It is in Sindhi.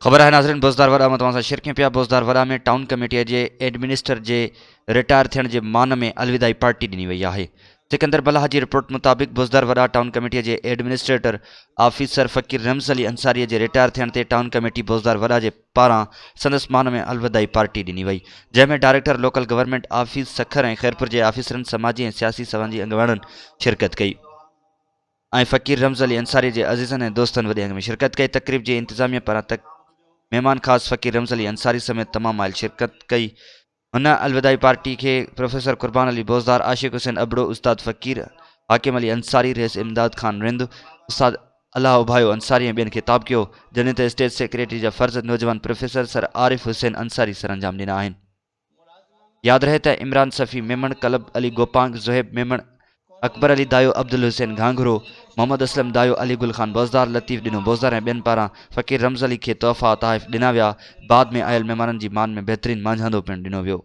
خبر آهي ناظرين بوزدار وڏا مان توهان سان شيئر ڪيون پيا بوزدار وڏا ۾ ٽائون ڪميٽي جي ايڊمنسٽر جي رٽائر ٿيڻ جي مان ۾ الوداعي پارٽي ڏني وئي آهي سڪندر بلاح جي رپورٽ مطابق بوزدار وڏا ٽائون ڪميٽي جي ايڊمنسٽريٽر آفيسر فقير رمز علي انصاري جي رٽائر ٿيڻ تي ٽائون ڪميٽي بوزدار وڏا جي پاران سندس مان ۾ الوداعي پارٽي ڏني وئي جنهن ۾ director local government office Sukkur ۽ Khairpur جي آفيسرن سماجي ۽ سياسي سوانجي اڳواڻن شرڪت ڪئي. ۽ فقير رمز علي انصاري جي عزيزن ۽ دوستن وڏي انگ ۾ شرڪت ڪئي. تقريب جي انتظاميه پاران تڪ مهمان خاص فقير رمز علي انصاري سميت تمام آيل شرڪت ڪئي. هن الوداعي پارٽي کي پروفيسر قربان علي بوزدار، عاشق حسين ابڙو، استاد فقير حاڪم علي انصاري، رئيس امداد خان رند، استاد الله اوڀايو انصاري ۽ ٻين خطاب ڪيو. جڏهن ته اسٽيج سيڪريٽري جا فرض نوجوان پروفيسر سر عارف حسين انصاري سرانجام ڏنا آهن. ياد رهي ته عمران صفي ميمڻ، قلب علي گوپانگ، زوهيب ميمڻ، اڪبر علي دايو، عبدالحسين گهانگهرو، محمد اسلم دايو، علي گل خان بوزدار، لطيف ڏنو بوزدار ۽ ٻين پاران فقير رمز علي کي تحفا تحائف ڏنا ويا، بعد ۾ آيل مهمانن جي مان ۾ بهترين مانجهاندو پڻ ڏنو ويو.